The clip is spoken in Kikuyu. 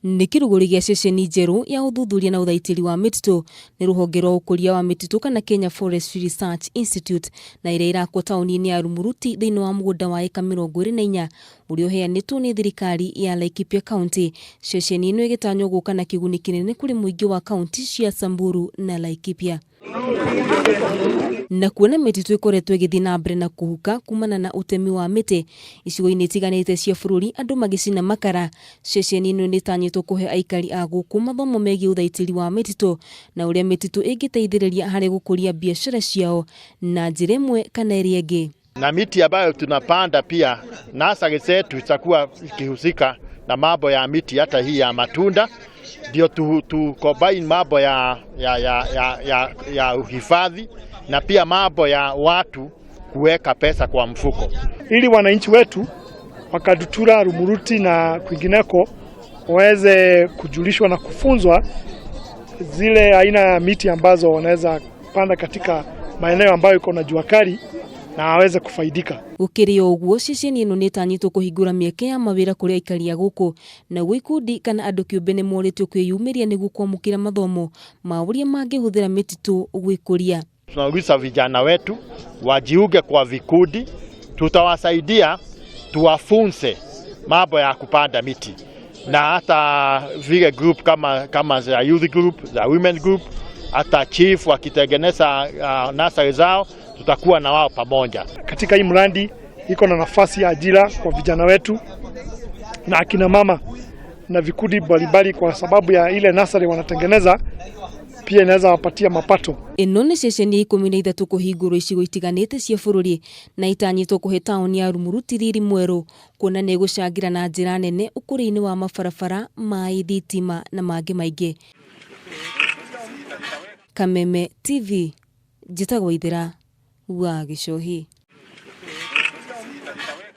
Nĩ kĩrugũri gĩa ceceni njerũ ya ũthuthuria na ũthaitĩri wa mĩtitũ nĩ rũhonge rwa ũkũria wa mĩtitũ kana Kenya Forestry Research Institute na ĩrĩa ĩrakwo taũni-inĩ ya Rumuruti thĩinĩ wa mũgũnda wa ĩka 24 ũrĩa ũheanĩtwo nĩ thirikari ya Laikipia County. Ceceni ĩno ĩgĩtanywo gũka na kĩguni kĩnene kũrĩ mũingĩ wa kaunti cia Samburu na Laikipia. Na kuona mĩtitũ ĩkoretwo ĩgĩthiĩ na mbere na kũhuka kumana na ũtemi wa mĩtĩ icigo-inĩ itiganĩte cia bũrũri andũ magĩcina makara, ceceni ĩno nĩtanyĩtwo kũhe aikari a gũkũ mathomo megiĩ ũthaitĩri wa mĩtitũ na ũrĩa mĩtitũ ĩngĩteithĩrĩria harĩ gũkũria biacara ciao na njĩra ĩmwe kana ĩrĩa ĩngĩ. Na miti ambayo tunapanda pia nursery zetu itakuwa ikihusika na mambo ya miti hata hii ya matunda, ndio tu combine mambo ya uhifadhi na pia mambo ya watu kuweka pesa kwa mfuko, ili wananchi wetu wa Katutura, Rumuruti na kwingineko waweze kujulishwa na kufunzwa zile aina ya miti ambazo wanaweza panda katika maeneo ambayo iko na jua kali na aweze kufaidika. Gũkĩrĩ o ũguo, ceceni ĩno nĩĩtanyĩtwo kũhingũra mĩeke ya mawĩra kũrĩ aikari a gũkũ, naguo ikundi kana andũ kĩũmbe nĩmorĩtio kwĩyumĩria nĩguo kwamũkĩra mathomo ma ũrĩa mangĩhũthĩra mĩtitũ gwĩkũria. Tunauliza vijana wetu wajiunge kwa vikundi, tutawasaidia tuwafunze mambo ya kupanda miti na hata vile group kama za youth group, za women group, hata chief wakitengeneza nursery zao tutakuwa na wao pamoja. Katika hii mradi iko na nafasi ya ajira kwa vijana wetu na akina mama na vikundi mbalimbali, kwa sababu ya ile nursery wanatengeneza pia inaweza wapatia mapato. Ĩno nĩ ceceni ya 13 kũhingũrwo icigo itiganĩte cia bũrũri na itanyĩtwo kũhe taũni ya Rumuruti riri mwerũ kuona nĩ ĩgũcangĩra na njĩra nene ũkũria-inĩ wa mabarabara, maĩ, thitima na mangĩ maingĩ. Kameme TV, njĩtagwo Ithĩra wa Gĩcohi.